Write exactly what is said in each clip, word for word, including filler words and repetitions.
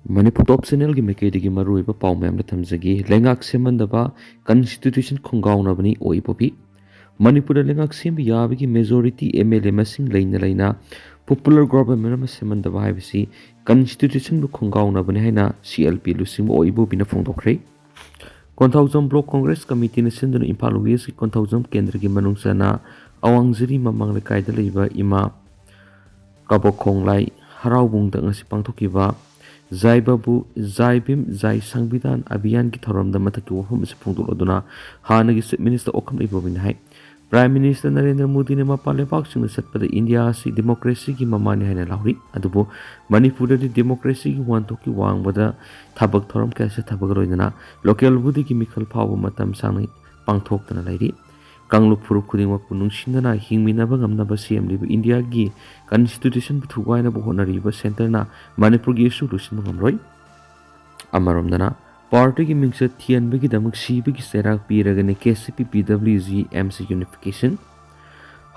ꯃꯅꯤꯄꯨꯔ ꯇꯣꯞ ꯆꯦꯅꯦꯜꯒꯤ ꯃꯥꯏꯀꯩꯗꯒꯤ ꯃꯔꯨꯑꯣꯏꯕ ꯄꯥꯎ ꯃꯌꯥꯝꯗ ꯊꯝꯖꯒꯦ꯫ ꯂꯩꯉꯥꯛ ꯁꯦꯝꯍꯟꯗꯕ, ꯀꯟꯁꯇꯤꯇ꯭ꯌꯨꯁꯟ ꯈꯣꯡꯒꯥꯎꯅꯕꯅꯤ ꯑꯣꯏ ꯏꯕꯣꯕꯤ꯫ ꯃꯅꯤꯄꯨꯔꯗ ꯂꯩꯉꯥꯛ ꯁꯦꯝꯕ ꯌꯥꯕꯒꯤ ꯃꯦꯖꯣꯔꯤꯇꯤ ꯑꯦꯝ ꯑꯦꯜ ꯑꯦ ꯃꯁꯤꯡ ꯂꯩꯅ ꯂꯩꯅ ꯄꯣꯄꯨꯂꯔ ꯒꯣꯚꯔꯟꯃꯦꯟꯠ ꯑꯃ ꯁꯦꯝꯍꯟꯗꯕ ꯍꯥꯏꯕꯁꯤ ꯀꯟꯁꯇꯤꯇ꯭ꯌꯨꯁꯟꯕꯨ ꯈꯣꯡꯒꯥꯎꯅꯕꯅꯤ ꯍꯥꯏꯅ ꯁꯤ ꯑꯦꯜ ꯄꯤ ꯂꯨꯆꯤꯡꯕ ꯑꯣꯏ ꯏꯕꯣꯕꯤꯅ ꯐꯣꯡꯗꯣꯛꯈ꯭ꯔꯦ꯫ ꯀꯣꯟꯊꯧꯖꯝ ꯕ꯭ꯂꯣꯛ ꯀꯣꯡꯒ꯭ꯔꯦꯁ ꯀꯃꯤꯇꯤꯅ ꯁꯤꯟꯗꯨꯅ ꯏꯝꯐꯥꯜ ꯋꯦꯁꯀꯤ ꯀꯣꯟꯊꯧꯖꯝ ꯀꯦꯟꯗ꯭ꯔꯒꯤ ꯃꯅꯨꯡ ꯆꯟꯅ ꯑꯋꯥꯡꯖꯤꯔꯤ ꯃꯃꯥꯡ ꯂꯩꯀꯥꯏꯗ ꯂꯩꯕ ꯏꯃꯥ ꯀꯕꯣꯛꯈꯣꯡꯂꯥꯏ ꯍꯔꯥꯎꯕꯨꯡꯗ ꯉꯁꯤ ꯄꯥꯡꯊꯣꯛꯈꯤꯕ ꯖꯥꯏ ꯕꯥꯕꯨ, ꯖꯥꯏ ꯚꯤꯝ, ꯖꯥꯏ ꯁꯪꯕꯤꯙꯥꯟ ꯑꯚꯤꯌꯥꯟꯒꯤ ꯊꯧꯔꯝꯗ ꯃꯊꯛꯀꯤ ꯋꯥꯐꯝ ꯑꯁꯤ ꯐꯣꯡꯗꯣꯛꯂꯗꯨꯅ ꯍꯥꯟꯅꯒꯤ ꯆꯤꯐ ꯃꯤꯅꯤꯁꯇꯔ ꯑꯣꯈꯝ ꯏꯕꯣꯕꯤꯅ ꯍꯥꯏ, ꯄ꯭ꯔꯥꯏꯝ ꯃꯤꯅꯤꯁꯇꯔ ꯅꯔꯦꯟꯗ꯭ꯔ ꯃꯣꯗꯤꯅ ꯃꯄꯥꯟ ꯂꯩꯕꯥꯛꯁꯤꯡꯗ ꯆꯠꯄꯗ ꯏꯟꯗꯤꯌꯥ ꯑꯁꯤ ꯗꯦꯃꯣꯀ꯭ꯔꯦꯁꯤꯒꯤ ꯃꯃꯥꯅꯤ ꯍꯥꯏꯅ ꯂꯥꯎꯔꯤ꯫ ꯑꯗꯨꯕꯨ ꯃꯅꯤꯄꯨꯔꯗꯗꯤ ꯗꯦꯃꯣꯀ꯭ꯔꯦꯁꯤꯒꯤ ꯋꯥꯟꯊꯣꯛꯀꯤ ꯋꯥꯡꯃꯗ ꯊꯕꯛ ꯊꯧꯔꯝ ꯀꯌꯥ ꯆꯠꯊꯕꯒ ꯂꯣꯏꯅꯅ ꯂꯣꯀꯦꯜꯕꯨꯗꯒꯤ ꯃꯤꯈꯜ ꯐꯥꯎꯕ ꯃꯇꯝ ꯁꯥꯡꯅ ꯄꯥꯡꯊꯣꯛꯇꯅ ꯂꯩꯔꯤ꯫ ꯀꯥꯡꯂꯨꯞ ꯐꯨꯔꯨꯞ ꯈꯨꯗꯤꯡꯃꯛꯄꯨ ꯅꯨꯡꯁꯤꯅꯅ ꯍꯤꯡꯃꯤꯟꯅꯕ ꯉꯝꯅꯕ ꯁꯦꯝꯂꯤꯕ ꯏꯟꯗꯤꯌꯥꯒꯤ ꯀꯟꯁꯇꯤꯇ꯭ꯌꯨꯁꯟꯕꯨ ꯊꯨꯒꯥꯏꯅꯕ ꯍꯣꯠꯅꯔꯤꯕ ꯁꯦꯟꯇꯔꯅ ꯃꯅꯤꯄꯨꯔꯒꯤ ꯏꯁꯨ ꯂꯣꯏꯁꯤꯟꯕ ꯉꯝꯂꯣꯏ꯫ ꯑꯃꯔꯣꯝꯗꯅ ꯄꯥꯔꯇꯤꯒꯤ ꯃꯤꯡꯆꯠ ꯊꯤꯍꯟꯕꯒꯤꯗꯃꯛ ꯁꯤꯕꯒꯤ ꯆꯩꯔꯥꯛ ꯄꯤꯔꯒꯅꯤ ꯀꯦ ꯁꯤ ꯄꯤ ꯄꯤ ꯗꯕ꯭ꯂꯤꯎ ꯖꯤ ꯑꯦꯝ ꯁꯤ ꯌꯨꯅꯤꯐꯤꯀꯦꯁꯟ꯫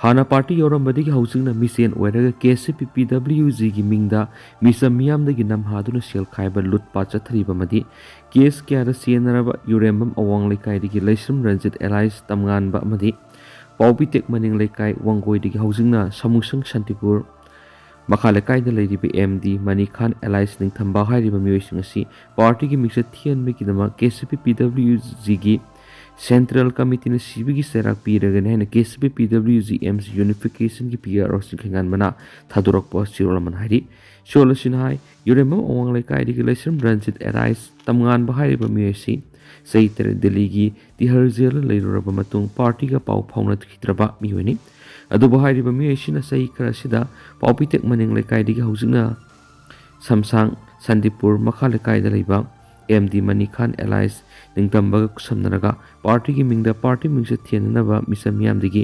ꯍꯥꯟꯅ ꯄꯥꯔꯇꯤ ꯌꯥꯎꯔꯝꯕꯗꯒꯤ ꯍꯧꯖꯤꯛꯅ ꯃꯤꯆꯦꯟ ꯑꯣꯏꯔꯒ ꯀꯦ ꯁꯤ ꯄꯤ ꯄꯤ ꯗꯕ꯭ꯂꯤꯎ ꯖꯤꯒꯤ ꯃꯤꯡꯗ ꯃꯤꯆꯝ ꯃꯤꯌꯥꯝꯗꯒꯤ ꯅꯝꯍꯥꯗꯨꯅ ꯁꯦꯜ ꯈꯥꯏꯕ ꯂꯨꯠꯄ ꯆꯠꯊꯔꯤꯕ ꯑꯃꯗꯤ ꯀꯦꯁ ꯀꯌꯥꯗ ꯆꯦꯟꯅꯔꯕ ꯌꯨꯔꯦꯝꯕꯝ ꯑꯋꯥꯡ ꯂꯩꯀꯥꯏꯗꯒꯤ ꯂꯩꯁ꯭ꯔꯝ ꯔꯟꯖꯤꯠ ꯑꯦꯂꯥꯏꯁ ꯇꯝꯉꯥꯟꯕ ꯑꯃꯗꯤ ꯄꯥꯎꯕꯤꯇꯦꯛ ꯃꯅꯤꯡ ꯂꯩꯀꯥꯏ ꯋꯥꯡꯒꯣꯏꯗꯒꯤ ꯍꯧꯖꯤꯛꯅ ꯁꯃꯨꯁꯪ ꯁꯥꯟꯇꯤꯄꯨꯔ ꯃꯈꯥ ꯂꯩꯀꯥꯏꯗ ꯂꯩꯔꯤꯕ ꯑꯦꯝ ꯗꯤ ꯃꯅꯤꯈꯥꯟ ꯑꯦꯂꯥꯏꯁ ꯅꯤꯡꯊꯝꯕ ꯍꯥꯏꯔꯤꯕ ꯃꯤꯑꯣꯏꯁꯤꯡ ꯑꯁꯤ ꯄꯥꯔꯇꯤꯒꯤ ꯃꯤꯡꯆꯠ ꯊꯤꯍꯟꯕꯒꯤꯗꯃꯛ ꯀꯦ ꯁꯤ ꯄꯤ ꯄꯤ ꯗꯕ꯭ꯂꯤꯎ ꯖꯤꯒꯤ ꯁꯦꯟꯇ꯭ꯔꯦꯜ ꯀꯃꯤꯇꯤꯅ ꯁꯤꯕꯒꯤ ꯆꯩꯔꯥꯛ ꯄꯤꯔꯒꯅꯤ ꯍꯥꯏꯅ ꯀꯦ ꯁꯤ ꯄꯤ ꯄꯤ W G M C ꯌꯨꯅꯤꯐꯤꯀꯦꯁꯟꯒꯤ P R ꯑꯣꯁꯤꯡ ꯈꯪꯍꯟꯕꯅ ꯊꯥꯗꯣꯔꯛꯄ ꯆꯦꯔꯣꯜ ꯑꯃꯅ ꯍꯥꯏꯔꯤ꯫ ꯆꯦꯔꯣꯜ ꯑꯁꯤꯅ ꯍꯥꯏ, ꯌꯨꯔꯦꯝꯕꯝ ꯑꯋꯥꯡ ꯂꯩꯀꯥꯏꯗꯒꯤ ꯂꯩꯁ꯭ꯔꯝ ꯔꯟꯖꯤꯠ ꯑꯦꯂꯥꯏꯁ ꯇꯝꯉꯥꯟꯕ ꯍꯥꯏꯔꯤꯕ ꯃꯤꯑꯣꯏ ꯑꯁꯤ ꯆꯍꯤ ꯇꯔꯦꯠ ꯗꯦꯜꯂꯤꯒꯤ ꯇꯤꯍꯔ ꯖꯦꯜꯗ ꯂꯩꯔꯨꯔꯕ ꯃꯇꯨꯡ ꯄꯥꯔꯇꯤꯒ ꯄꯥꯎ ꯐꯥꯎꯅꯈꯤꯗ꯭ꯔꯕ ꯃꯤꯑꯣꯏꯅꯤ꯫ ꯑꯗꯨꯕꯨ ꯍꯥꯏꯔꯤꯕ ꯃꯤꯑꯣꯏ ꯑꯁꯤꯅ ꯆꯍꯤ ꯈꯔ ꯑꯁꯤꯗ ꯄꯥꯎꯄꯤꯇꯦꯛ ꯃꯅꯤꯡ ꯂꯩꯀꯥꯏꯗꯒꯤ ꯍꯧꯖꯤꯛꯅ ꯁꯝꯁꯥꯡ ꯁꯥꯟꯇꯤꯄꯨꯔ ꯃꯈꯥ ꯂꯩꯀꯥꯏꯗ ꯂꯩꯕ ꯑꯦꯝ ꯗꯤ ꯃꯅꯤꯈꯥꯟ ꯑꯦꯂꯥꯏꯁ ꯅꯤꯡꯇꯝꯕꯒ ꯈꯨꯠꯁꯝꯅꯔꯒ ꯄꯥꯔꯇꯤꯒꯤ ꯃꯤꯡꯗ ꯄꯥꯔꯇꯤ ꯃꯤꯡꯆꯠ ꯊꯤꯍꯟꯅꯅꯕ ꯃꯤꯆꯝ ꯃꯤꯌꯥꯝꯗꯒꯤ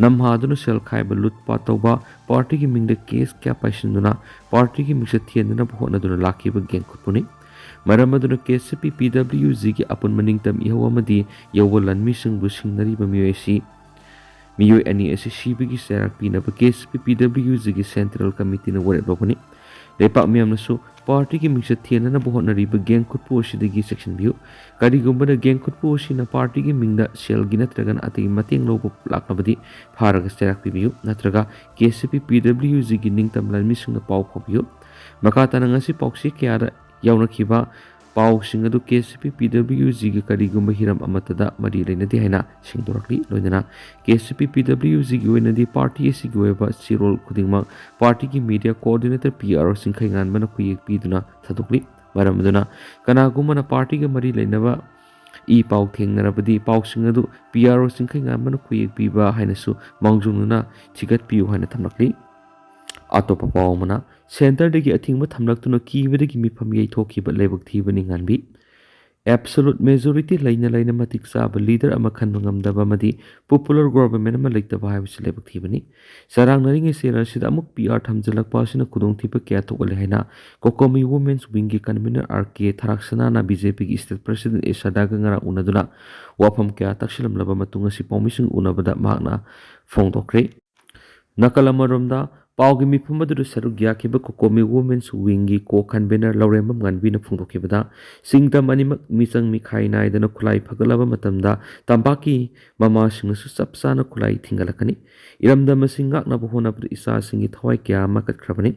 ꯅꯝꯍꯥꯗꯨꯅ ꯁꯦꯜ ꯈꯥꯏꯕ ꯂꯨꯠꯄ ꯇꯧꯕ, ꯄꯥꯔꯇꯤꯒꯤ ꯃꯤꯡꯗ ꯀꯦꯁ ꯀꯌꯥ ꯄꯥꯏꯁꯤꯟꯗꯨꯅ ꯄꯥꯔꯇꯤꯒꯤ ꯃꯤꯡꯆꯠ ꯊꯤꯍꯟꯅꯅꯕ ꯍꯣꯠꯅꯗꯨꯅ ꯂꯥꯛꯈꯤꯕ ꯒꯦꯡ ꯈꯨꯠꯄꯨꯅꯤ꯫ ꯃꯔꯝ ꯑꯗꯨꯅ ꯀꯦ ꯁꯤ ꯄꯤ ꯄꯤ ꯗꯕ꯭ꯂꯤꯎ ꯖꯤꯒꯤ ꯑꯄꯨꯟꯕ ꯅꯤꯡꯇꯝ ꯏꯍꯧ ꯑꯃꯗꯤ ꯌꯧꯕ ꯂꯥꯟꯃꯤꯁꯤꯡꯕꯨ ꯁꯤꯡꯅꯔꯤꯕ ꯃꯤꯑꯣꯏ ꯑꯁꯤ ꯃꯤꯑꯣꯏ ꯑꯅꯤ ꯑꯁꯤ ꯁꯤꯕꯒꯤ ꯆꯩꯔꯥꯛ ꯄꯤꯅꯕ ꯀꯦ ꯁꯤ ꯄꯤ ꯄꯤ ꯗꯕ꯭ꯂꯤꯎ ꯖꯤꯒꯤ ꯁꯦꯟꯇ꯭ꯔꯦꯜ ꯀꯃꯤꯇꯤꯅ ꯋꯥꯔꯦꯞ ꯂꯧꯕꯅꯤ꯫ ꯂꯩꯄꯥꯛ ꯃꯤꯌꯥꯝꯅꯁꯨ ꯄꯥꯔꯇꯤꯒꯤ ꯃꯤꯡꯆꯠ ꯊꯦꯟꯅꯅꯕ ꯍꯣꯠꯅꯔꯤꯕ ꯒꯦꯡ ꯈꯨꯠꯄꯨ ꯑꯁꯤꯗꯒꯤ ꯆꯦꯛꯁꯤꯟꯕꯤꯌꯨ꯫ ꯀꯔꯤꯒꯨꯝꯕꯗ ꯒꯦꯡ ꯈꯨꯠꯄꯨ ꯑꯁꯤꯅ ꯄꯥꯔꯇꯤꯒꯤ ꯃꯤꯡꯗ ꯁꯦꯜꯒꯤ ꯅꯠꯇ꯭ꯔꯒꯅ ꯑꯇꯩ ꯃꯇꯦꯡ ꯂꯧꯕ ꯂꯥꯛꯂꯕꯗꯤ ꯐꯥꯔꯒ ꯆꯩꯔꯥꯛ ꯄꯤꯕꯤꯌꯨ, ꯅꯠꯇ꯭ꯔꯒ ꯀꯦ ꯁꯤ ꯄꯤ ꯄꯤ ꯗꯕ꯭ꯂꯤꯌꯨ ꯖꯤꯒꯤ ꯅꯤꯡꯇꯝ ꯂꯥꯟꯃꯤꯁꯤꯡꯗ ꯄꯥꯎ ꯐꯥꯎꯕꯤꯌꯨ꯫ ꯃꯈꯥ ꯇꯥꯅ ꯉꯁꯤ ꯄꯥꯎꯆꯦ ꯀꯌꯥꯗ ꯌꯥꯎꯅꯈꯤꯕ ꯄꯥꯎꯁꯤꯡ ꯑꯗꯨ ꯀꯦ ꯁꯤ ꯄꯤ ꯄꯤ ꯗꯕ꯭ꯂꯤꯌꯨ ꯖꯤꯒ ꯀꯔꯤꯒꯨꯝꯕ ꯍꯤꯔꯝ ꯑꯃꯠꯇꯗ ꯃꯔꯤ ꯂꯩꯅꯗꯦ ꯍꯥꯏꯅ ꯁꯦꯡꯗꯣꯔꯛꯂꯤ꯫ ꯂꯣꯏꯅꯅ ꯀꯦ ꯁꯤ ꯄꯤ ꯄꯤ ꯗꯕ꯭ꯂꯤꯌꯨ ꯖꯤꯒꯤ ꯑꯣꯏꯅꯗꯤ ꯄꯥꯔꯇꯤ ꯑꯁꯤꯒꯤ ꯑꯣꯏꯕ ꯆꯦꯔꯣꯜ ꯈꯨꯗꯤꯡꯃꯛ ꯄꯥꯔꯇꯤꯒꯤ ꯃꯤꯗꯤꯌꯥ ꯀꯣꯑꯣꯔꯗꯤꯅꯦꯇꯔ ꯄꯤ ꯑꯥꯔ ꯑꯣ ꯆꯤꯡꯈꯩꯉꯥꯟꯕꯅ ꯈꯨꯌꯦꯛ ꯄꯤꯗꯨꯅ ꯊꯥꯗꯣꯛꯂꯤ꯫ ꯃꯔꯝ ꯑꯗꯨꯅ ꯀꯅꯥꯒꯨꯝꯕꯅ ꯄꯥꯔꯇꯤꯒ ꯃꯔꯤ ꯂꯩꯅꯕ ꯏ ꯄꯥꯎ ꯊꯦꯡꯅꯔꯕꯗꯤ ꯄꯥꯎꯁꯤꯡ ꯑꯗꯨ ꯄꯤ ꯑꯥꯔ ꯑꯣ ꯆꯤꯡꯈꯩꯉꯥꯟꯕꯅ ꯈꯨꯌꯦꯛ ꯄꯤꯕ ꯍꯥꯏꯅꯁꯨ ꯃꯥꯡꯖꯧꯅꯅ ꯊꯤꯒꯠꯄꯤꯌꯨ ꯍꯥꯏꯅ ꯊꯝꯂꯛꯂꯤ꯫ ꯑꯇꯣꯞꯄ ꯄꯥꯎ ꯑꯃꯅ, ꯁꯦꯟꯇꯔꯗꯒꯤ ꯑꯊꯤꯡꯕ ꯊꯝꯂꯛꯇꯨꯅ ꯀꯤꯕꯗꯒꯤ ꯃꯤꯐꯝ ꯌꯩꯊꯣꯛꯈꯤꯕ ꯂꯥꯏꯕꯛ ꯊꯤꯕꯅꯤ ꯉꯥꯟꯕꯤ꯫ ꯑꯦꯕꯁꯣꯂꯨꯠ ꯃꯦꯖꯣꯔꯤꯇꯤ ꯂꯩꯅ ꯂꯩꯅ ꯃꯇꯤꯛ ꯆꯥꯕ ꯂꯤꯗꯔ ꯑꯃ ꯈꯟꯕ ꯉꯝꯗꯕ ꯑꯃꯗꯤ ꯄꯣꯄꯨꯂꯔ ꯒꯣꯚꯔꯟꯃꯦꯟ ꯑꯃ ꯂꯩꯇꯕ ꯍꯥꯏꯕꯁꯤ ꯂꯥꯏꯕꯛ ꯊꯤꯕꯅꯤ꯫ ꯆꯔꯥꯡꯅꯔꯤꯉꯩ ꯆꯦꯔ ꯑꯁꯤꯗ ꯑꯃꯨꯛ ꯄꯤ ꯑꯥꯔ ꯊꯝꯖꯤꯜꯂꯛꯄ ꯑꯁꯤꯅ ꯈꯨꯗꯣꯡꯊꯤꯕ ꯀꯌꯥ ꯊꯣꯛꯍꯜꯂꯦ ꯍꯥꯏꯅ ꯀꯣꯀꯣꯃꯤ ꯋꯨꯃꯦꯟꯁ ꯋꯤꯡꯒꯤ ꯀꯟꯚꯤꯅꯔ ꯑꯥꯔ ꯀꯦ ꯊꯔꯥꯛꯁꯅꯥꯅ ꯕꯤ ꯖꯦ ꯄꯤꯒꯤ ꯁ꯭ꯇꯦꯠ ꯄ꯭ꯔꯁꯤꯗꯦꯟ ꯑꯦꯁꯥꯗꯥꯒ ꯉꯔꯥꯡ ꯎꯅꯗꯨꯅ ꯋꯥꯐꯝ ꯀꯌꯥ ꯇꯥꯛꯁꯤꯜꯂꯝꯂꯕ ꯃꯇꯨꯡ ꯉꯁꯤ ꯄꯥꯎꯃꯤꯁꯤꯡ ꯎꯅꯕꯗ ꯃꯍꯥꯛꯅ ꯐꯣꯡꯗꯣꯛꯈ꯭ꯔꯦ꯫ ꯅꯥꯀꯜ ꯑꯃꯔꯣꯝꯗ, ꯄꯥꯎꯒꯤ ꯃꯤꯐꯝ ꯑꯗꯨꯗ ꯁꯔꯨꯛ ꯌꯥꯈꯤꯕ ꯀꯣꯀꯣꯃꯤ ꯋꯨꯃꯦꯟꯁ ꯋꯤꯡꯒꯤ ꯀꯣ ꯀꯟꯚꯤꯅꯔ ꯂꯧꯔꯦꯝꯕꯝ ꯉꯥꯟꯕꯤꯅ ꯐꯣꯡꯗꯣꯛꯈꯤꯕꯗ, ꯁꯤꯡꯗꯝ ꯑꯅꯤꯃꯛ ꯃꯤꯆꯪ ꯃꯤꯈꯥꯏ ꯅꯥꯏꯗꯅ ꯈꯨꯠꯂꯥꯏ ꯐꯒꯠꯂꯕ ꯃꯇꯝꯗ ꯇꯝꯄꯥꯛꯀꯤ ꯃꯃꯥꯁꯤꯡꯅꯁꯨ ꯆꯞ ꯆꯥꯅ ꯈꯨꯠꯂꯥꯏ ꯊꯤꯡꯒꯠꯂꯛꯀꯅꯤ꯫ ꯏꯔꯝꯗꯝ ꯑꯁꯤ ꯉꯥꯛꯅꯕ ꯍꯣꯠꯅꯕꯗ ꯏꯆꯥꯁꯤꯡꯒꯤ ꯊꯋꯥꯏ ꯀꯌꯥ ꯑꯃ ꯀꯠꯈ꯭ꯔꯕꯅꯤ꯫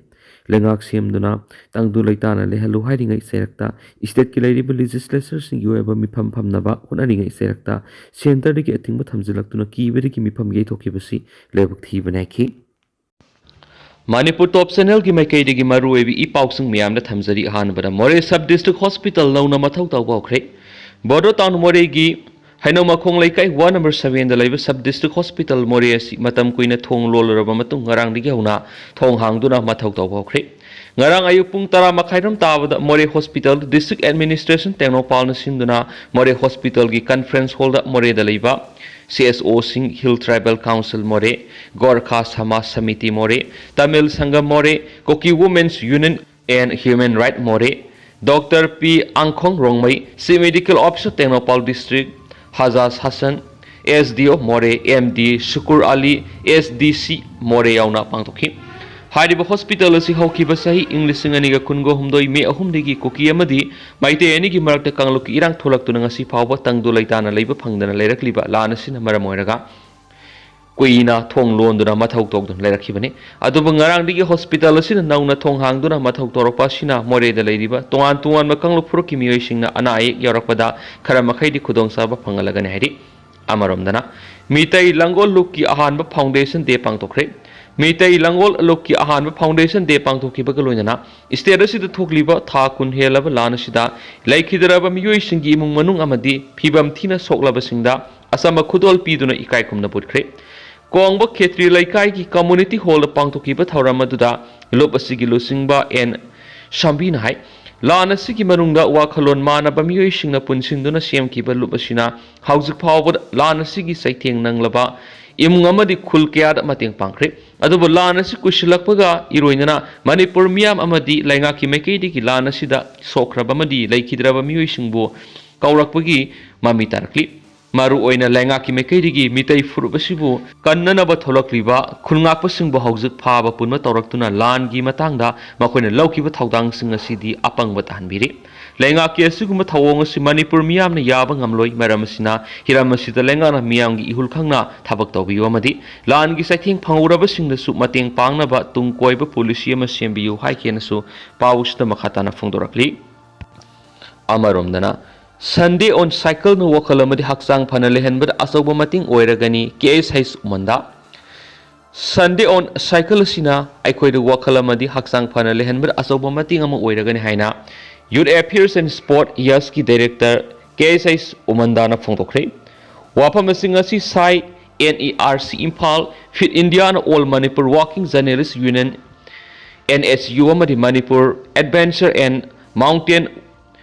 ꯂꯩꯉꯥꯛ ꯁꯦꯝꯗꯨꯅ ꯇꯪꯗꯨ ꯂꯩꯇꯥꯅ ꯂꯩꯍꯜꯂꯨ ꯍꯥꯏꯔꯤꯉꯩ ꯆꯩꯔꯛꯇ, ꯏꯁꯇꯦꯠꯀꯤ ꯂꯩꯔꯤꯕ ꯂꯦꯖꯤꯁꯂꯦꯆꯔꯁꯤꯡꯒꯤ ꯑꯣꯏꯕ ꯃꯤꯐꯝ ꯐꯝꯅꯕ ꯍꯣꯠꯅꯔꯤꯉꯩ ꯆꯩꯔꯛꯇ, ꯁꯦꯟꯇꯔꯗꯒꯤ ꯑꯊꯤꯡꯕ ꯊꯝꯖꯤꯜꯂꯛꯇꯨꯅ ꯀꯤꯕꯗꯒꯤ ꯃꯤꯐꯝ ꯌꯩꯊꯣꯛꯈꯤꯕꯁꯤ ꯂꯥꯏꯕꯛ ꯊꯤꯕꯅꯤ ꯍꯥꯏꯈꯤ꯫ ꯃꯅꯤꯄꯨꯔ ꯇꯣꯞ ꯆꯦꯅꯦꯜꯒꯤ ꯃꯥꯏꯀꯩꯗꯒꯤ ꯃꯔꯨꯑꯣꯏꯕ ꯏ ꯄꯥꯎꯁꯤꯡ ꯃꯌꯥꯝꯗ ꯊꯝꯖꯔꯤ꯫ ꯑꯍꯥꯟꯕꯗ, ꯃꯣꯔꯦ ꯁꯕ ꯗꯤꯁꯇ꯭ꯔꯤꯛ ꯍꯣꯁꯄꯤꯇꯥꯜ ꯅꯧꯅ ꯃꯊꯧ ꯇꯧꯕ ꯍꯧꯈ꯭ꯔꯦ꯫ ꯕꯣꯗꯣ ꯇꯥꯎꯟ ꯃꯣꯔꯦꯒꯤ ꯍꯩꯅꯧ ꯃꯈꯣꯡ ꯂꯩꯀꯥꯏ ꯋꯥꯔꯗ ꯅꯝꯕꯔ ꯁꯚꯦꯟꯗ ꯂꯩꯕ ꯁꯕ ꯗꯤꯁꯇ꯭ꯔꯤꯛ ꯍꯣꯁꯄꯤꯇꯥꯜ ꯃꯣꯔꯦ ꯑꯁꯤ ꯃꯇꯝ ꯀꯨꯏꯅ ꯊꯣꯡ ꯂꯣꯜꯂꯨꯔꯕ ꯃꯇꯨꯡ ꯉꯔꯥꯡꯗꯒꯤ ꯍꯧꯅ ꯊꯣꯡ ꯍꯥꯡꯗꯨꯅ ꯃꯊꯧ ꯇꯧꯕ ꯍꯧꯈ꯭ꯔꯦ꯫ ꯉꯔꯥꯡ ꯑꯌꯨꯛ ꯄꯨꯡ ꯇꯔꯥ ꯃꯈꯥꯏꯔꯣꯝ ꯇꯥꯕꯗ ꯃꯣꯔꯦ ꯍꯣꯁꯄꯤꯇꯥꯜ ꯗꯤꯁꯇ꯭ꯔꯤꯛ ꯑꯦꯗꯃꯤꯅꯤꯁꯇ꯭ꯔꯦꯁꯟ ꯇꯦꯡꯅꯧꯄꯥꯜꯅ ꯁꯤꯟꯗꯨꯅ ꯃꯣꯔꯦ ꯍꯣꯁꯄꯤꯇꯥꯜꯒꯤ ꯀꯟꯐꯔꯦꯟꯁ ꯍꯣꯜꯗ ꯃꯣꯔꯦꯗ ꯂꯩꯕ ꯁꯤ ꯑꯦꯁ ꯑꯣꯁꯤꯡ, hill tribal council Moreh, Gorkha Samaj Samiti Moreh, Tamil Sangam Moreh, Kuki women's union and human right Moreh, doctor P Angkhong Rongmei, chief medical officer Tengnoupal district, Hajaj Hasan, S D O Moreh, M D ꯁꯨꯀꯨꯔ Ali, S D ꯁꯤ ꯃꯣꯔꯦ ꯌꯥꯎꯅ ꯄꯥꯡꯊꯣꯛꯈꯤ꯫ ꯍꯥꯏꯔꯤꯕ ꯍꯣꯁꯄꯤꯇꯥꯜ ꯑꯁꯤ ꯍꯧꯈꯤꯕ ꯆꯍꯤ ꯏꯪ ꯂꯤꯁꯤꯡ ꯑꯅꯤꯒ ꯀꯨꯟꯒ ꯍꯨꯝꯗꯣꯏ ꯃꯦ ꯑꯍꯨꯝꯗꯒꯤ ꯀꯨꯀꯤ ꯑꯃꯗꯤ ꯃꯩꯇꯩ ꯑꯅꯤꯒꯤ ꯃꯔꯛꯇ ꯀꯥꯡꯂꯨꯞꯀꯤ ꯏꯔꯥꯡ ꯊꯣꯛꯂꯛꯇꯨꯅ ꯉꯁꯤ ꯐꯥꯎꯕ ꯇꯪꯗꯨ ꯂꯩꯇꯥꯅ ꯂꯩꯕ ꯐꯪꯗꯅ ꯂꯩꯔꯛꯂꯤꯕ ꯂꯥꯟ ꯑꯁꯤꯅ ꯃꯔꯝ ꯑꯣꯏꯔꯒ ꯀꯨꯏꯅ ꯊꯣꯡ ꯂꯣꯟꯗꯨꯅ ꯃꯊꯧ ꯇꯧꯗꯨꯅ ꯂꯩꯔꯛꯈꯤꯕꯅꯤ꯫ ꯑꯗꯨꯕꯨ ꯉꯔꯥꯡꯗꯒꯤ ꯍꯣꯁꯄꯤꯇꯥꯜ ꯑꯁꯤꯅ ꯅꯧꯅ ꯊꯣꯡ ꯍꯥꯡꯗꯨꯅ ꯃꯊꯧ ꯇꯧꯔꯛꯄ ꯑꯁꯤꯅ ꯃꯣꯔꯦꯗ ꯂꯩꯔꯤꯕ ꯇꯣꯉꯥꯟ ꯇꯣꯉꯥꯟꯕ ꯀꯥꯡꯂꯨꯞ ꯐꯨꯔꯨꯞꯀꯤ ꯃꯤꯑꯣꯏꯁꯤꯡꯅ ꯑꯅꯥ ꯑꯌꯦꯛ ꯌꯥꯎꯔꯛꯄꯗ ꯈꯔ ꯃꯈꯩꯗꯤ ꯈꯨꯗꯣꯡꯆꯥꯕ ꯐꯪꯍꯜꯂꯒꯅꯤ ꯍꯥꯏꯔꯤ꯫ ꯑꯃꯔꯣꯝꯗꯅ ꯃꯤꯇꯩ ꯂꯥꯡꯒꯣꯜ ꯂꯨꯞꯀꯤ ꯑꯍꯥꯟꯕ ꯐꯥꯎꯟꯗꯦꯁꯟ ꯗꯦ ꯄꯥꯡꯊꯣꯛꯈ꯭ꯔꯦ꯫ ꯃꯤꯇꯩ ꯂꯥꯡꯒꯣꯜ ꯂꯨꯞꯀꯤ ꯑꯍꯥꯟꯕ ꯐꯥꯎꯟꯗꯦꯁꯟ ꯗꯦ ꯄꯥꯡꯊꯣꯛꯈꯤꯕꯒ ꯂꯣꯏꯅꯅ ꯁ꯭ꯇꯦꯠ ꯑꯁꯤꯗ ꯊꯣꯛꯂꯤꯕ ꯊꯥ ꯀꯨꯟ ꯍꯦꯜꯂꯕ ꯂꯥꯟ ꯑꯁꯤꯗ ꯂꯩꯈꯤꯗ꯭ꯔꯕ ꯃꯤꯑꯣꯏꯁꯤꯡꯒꯤ ꯏꯃꯨꯡ ꯃꯅꯨꯡ ꯑꯃꯗꯤ ꯐꯤꯕꯝ ꯊꯤꯅ ꯁꯣꯛꯂꯕꯁꯤꯡꯗ ꯑꯆꯝꯕ ꯈꯨꯗꯣꯜ ꯄꯤꯗꯨꯅ ꯏꯀꯥꯏ ꯈꯨꯝꯅꯕ ꯎꯠꯈ꯭ꯔꯦ꯫ ꯀꯣꯡꯕ ꯈꯦꯇ꯭ꯔꯤ ꯂꯩꯀꯥꯏꯒꯤ ꯀꯝꯃꯨꯅꯤꯇꯤ ꯍꯣꯜꯗ ꯄꯥꯡꯊꯣꯛꯈꯤꯕ ꯊꯧꯔꯝ ꯑꯗꯨꯗ ꯂꯨꯞ ꯑꯁꯤꯒꯤ ꯂꯨꯆꯤꯡꯕ ꯑꯦꯟ ꯁꯥꯝꯕꯤꯅ ꯍꯥꯏ, ꯂꯥꯟ ꯑꯁꯤꯒꯤ ꯃꯅꯨꯡꯗ ꯋꯥꯈꯜꯂꯣꯟ ꯃꯥꯟꯅꯕ ꯃꯤꯑꯣꯏꯁꯤꯡꯅ ꯄꯨꯟꯁꯤꯟꯗꯨꯅ ꯁꯦꯝꯈꯤꯕ ꯂꯨꯞ ꯑꯁꯤꯅ ꯍꯧꯖꯤꯛ ꯐꯥꯎꯕꯗ ꯂꯥꯟ ꯑꯁꯤꯒꯤ ꯆꯩꯊꯦꯡ ꯅꯪꯂꯕ ꯏꯃꯨꯡ ꯑꯃꯗꯤ ꯈꯨꯜ ꯀꯌꯥꯗ ꯃꯇꯦꯡ ꯄꯥꯡꯈ꯭ꯔꯦ꯫ ꯑꯗꯨꯕꯨ ꯂꯥꯟ ꯑꯁꯤ ꯀꯨꯏꯁꯤꯜꯂꯛꯄꯒ ꯏꯔꯣꯏꯅꯅ ꯃꯅꯤꯄꯨꯔ ꯃꯤꯌꯥꯝ ꯑꯃꯗꯤ ꯂꯩꯉꯥꯛꯀꯤ ꯃꯥꯏꯀꯩꯗꯒꯤ ꯂꯥꯟ ꯑꯁꯤꯗ ꯁꯣꯛꯈ꯭ꯔꯕ ꯑꯃꯗꯤ ꯂꯩꯈꯤꯗ꯭ꯔꯕ ꯃꯤꯑꯣꯏꯁꯤꯡꯕꯨ ꯀꯧꯔꯛꯄꯒꯤ ꯃꯃꯤ ꯇꯥꯔꯛꯂꯤ꯫ ꯃꯔꯨꯑꯣꯏꯅ ꯂꯩꯉꯥꯛꯀꯤ ꯃꯥꯏꯀꯩꯗꯒꯤ ꯃꯤꯇꯩ ꯐꯨꯔꯨꯞ ꯑꯁꯤꯕꯨ ꯀꯟꯅꯅꯕ ꯊꯣꯛꯂꯛꯂꯤꯕ ꯈꯨꯜꯉꯥꯛꯄꯁꯤꯡꯕꯨ ꯍꯧꯖꯤꯛ ꯐꯥꯕ ꯄꯨꯟꯕ ꯇꯧꯔꯛꯇꯨꯅ ꯂꯥꯟꯒꯤ ꯃꯇꯥꯡꯗ ꯃꯈꯣꯏꯅ ꯂꯧꯈꯤꯕ ꯊꯧꯗꯥꯡꯁꯤꯡ ꯑꯁꯤꯗꯤ ꯑꯄꯪꯕ ꯇꯥꯍꯟꯕꯤꯔꯤ꯫ ꯂꯩꯉꯥꯛꯀꯤ ꯑꯁꯤꯒꯨꯝꯕ ꯊꯧꯑꯣꯡ ꯑꯁꯤ ꯃꯅꯤꯄꯨꯔ ꯃꯤꯌꯥꯝꯅ ꯌꯥꯕ ꯉꯝꯂꯣꯏ꯫ ꯃꯔꯝ ꯑꯁꯤꯅ ꯍꯤꯔꯝ ꯑꯁꯤꯗ ꯂꯩꯉꯥꯛꯅ ꯃꯤꯌꯥꯝꯒꯤ ꯏꯍꯨꯜ ꯈꯪꯅ ꯊꯕꯛ ꯇꯧꯕꯤꯌꯨ ꯑꯃꯗꯤ ꯂꯥꯟꯒꯤ ꯆꯩꯊꯦꯡ ꯐꯪꯍꯧꯔꯕꯁꯤꯡꯗꯁꯨ ꯃꯇꯦꯡ ꯄꯥꯡꯅꯕ ꯇꯨꯡ ꯀꯣꯏꯕ ꯄꯣꯂꯤꯁꯤ ꯑꯃ ꯁꯦꯝꯕꯤꯌꯨ ꯍꯥꯏꯈꯤꯅꯁꯨ ꯄꯥꯎꯁꯤꯗ ꯃꯈꯥ ꯇꯥꯅ ꯐꯣꯡꯗꯣꯔꯛꯂꯤ꯫ ꯑꯃꯔꯣꯝꯗꯅ Sunday on Cycleꯅ ꯋꯥꯈꯜ ꯑꯃꯗꯤ ꯍꯛꯆꯥꯡ ꯐꯅ ꯂꯩꯍꯟꯕꯗ ꯑꯆꯧꯕ ꯃꯇꯦꯡ ꯑꯣꯏꯔꯒꯅꯤ, ꯀꯦ S H ꯎꯃꯟꯗ꯫ Sunday on Cycle ꯑꯁꯤꯅ ꯑꯩꯈꯣꯏꯗ ꯋꯥꯈꯜ ꯑꯃꯗꯤ ꯍꯛꯆꯥꯡ ꯐꯅ ꯂꯩꯍꯟꯕꯗ ꯑꯆꯧꯕ ꯃꯇꯦꯡ ꯑꯃ ꯑꯣꯏꯔꯒꯅꯤ ꯍꯥꯏꯅ Youth Affairs and Sport ꯌꯁꯀꯤ ꯗꯥꯏꯔꯦꯛꯇꯔ ꯀꯦ ꯑꯦꯁ ꯍꯩꯁ ꯎꯃꯟꯗꯥꯅ ꯐꯣꯡꯗꯣꯛꯈ꯭ꯔꯦ꯫ ꯋꯥꯐꯝꯁꯤꯡ ꯑꯁꯤ SAI N E R C Imphal, fit ꯏꯟꯗꯤꯌꯥꯅ All Manipur Walking Journalist Union, N S U, ꯑꯃꯗꯤ Manipur Adventure and Mountain